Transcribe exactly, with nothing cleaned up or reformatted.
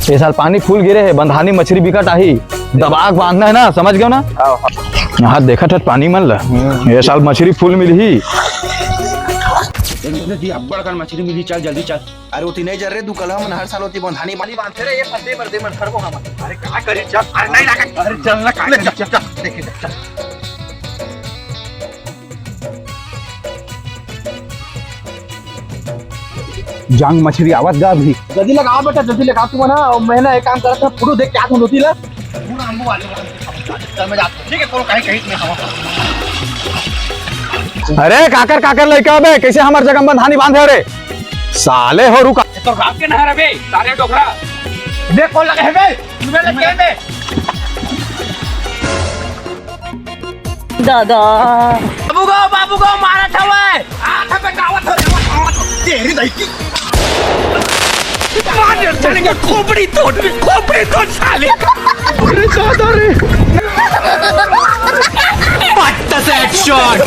ये साल पानी फुल गिरे हे, बंधानी मछरी बिकट आही, दबा के बांधना हे ना, समझ गेव ना? हाँ, हाँ। यहाँ देखत हस पानी मन ला, ये साल मछरी फुल मिलही। जी, अब्बड़ कन मछरी मिलही, चल जल्दी चल। अरे ओती नहीं जर रे, दू कलहा मन हर साल ओती बंधानी पानी बांधथे रे, ये फंदे मरदे मन खड़बो हमन। अरे का करी चल, अरे नहीं लगा, अरे चल ना, का करी चल, चल, देखे चल, चल। जांग मछरी आवत गा अभी। जल्दी लगा बेटा, जल्दी लगा तू मन, अउ मैं ना एक काम करत हूँ, फोटो देख के आत हूँ लोती ला। चल मैं जात हूँ, ठीक है, कोनो कहीं कहीं नहीं हवा। अरे काकर काकर लइका बे, कैसे हमर जगह में बंधानी बांधे रे? साले हो रुका। ये तो रात के नहर है बे, साले डोकरा। बे कौन लगे है बे? तू बे लगे है बे? दादा। बाबू गो, बाबू गो, मारत हवय। आ, था बेटा, आवत हो, आवत हो, आवत हो। तेरी दाई की। मार दे, चलेंगे, खोपड़ी तोड़, खोपड़ी तोड़, साले। अरे दादा रे। पट्टा से हेडशॉट।